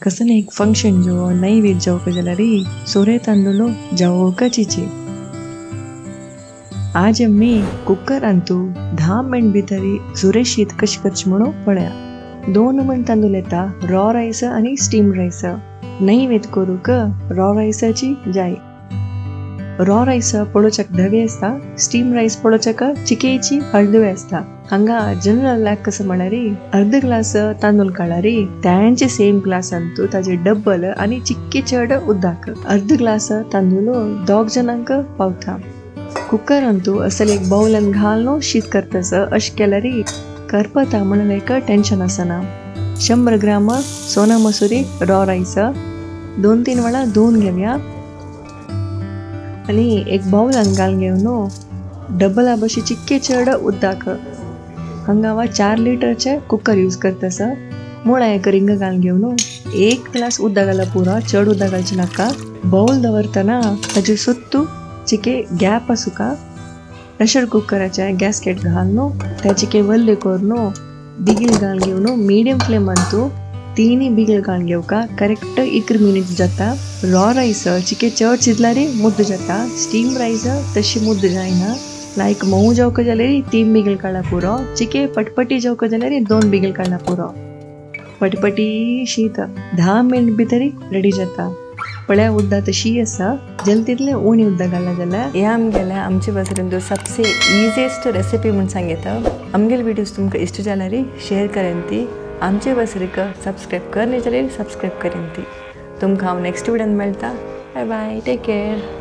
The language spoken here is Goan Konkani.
कसने एक फंक्शन जो नैवेद्य जावक जाल्यार सोरे तांदूळ जावकाचीची। आज आमी कुकरांतू 10 मिनट भितरी सुरे शीत कशें करचें म्हणून पळया। 2 मण तांदूळ येता, रॉ रायस आनी स्टीम रायस। नैवेद्य करूंक रॉ रायसाची जाय। रॉ रायस पळोवच्याक धवे आसता, स्टीम रायस पळोवच्याक चिकेची हळदुवे आसता। हांगा जनरल लायक कसं म्हळ्यार अर्द ग्लास तांदूळ काडल्यार त्यांचे सेम ग्लासांतू ताजे डब्बल आनी चिक्के चड उदक। अर्द ग्लास तांदूळ 2 जणांक पावता। कुकरांतू असल एक बावलान घालून शीत करतस अशें केल्यार करपता म्हणून एक टेन्शन आसना। 100 ग्राम सोना मसुरी रॉ रायस 2-3 वेळा धुवून घेवया आनी एक बावलान घालून घेवन डबला बशी चिक्के चड उदक। हांगा हांव 4 लिटरचे कुकर यूज करतस। मुळा एक रिंग घालून घेवन 1 ग्लास उदक घाला पुरो, चड उदक घालचें नाका। बावल दवरतना ताजे सुत्तू चिके गॅप आसूका। प्रेशर कुकराचे गॅस्केट घालून त्या चिके वल्ले करून बिगील घालून घेवन मिडियम फ्लेमांतू 3 बिगील घालून घेवका। करेक्ट 1 मिनिट जाता। रॉ रायस चिके चड शिजल्यार मुद्द जाता, स्टीम रायस तशी मुद्द जायना। लायक मोव जावक जाल्यार 3 बिगील काडला पुरो, चिके पटपटी जावक जाल्यार 2 बिगील काडला पुरो। पटपटी शीत 10 मिनट भितर रेडी जाता। पळया उदक तशी आसा, जल तितलें उणी उदक घालना जाल्यार हे आमगेल्या आमचे बसरेन सबसे इजिएस्ट रेसिपी म्हूण सांगता। आमगेले व्हिडियोज तुमकां इश्ट जाल्यार शेअर करेन ती, आमचे बसरेक सबस्क्रायब करने जाल्यार सबस्क्रायब करेन ती। तुमकां हांव नेक्स्ट व्हिडियोन मेळटा। Bye bye, take care.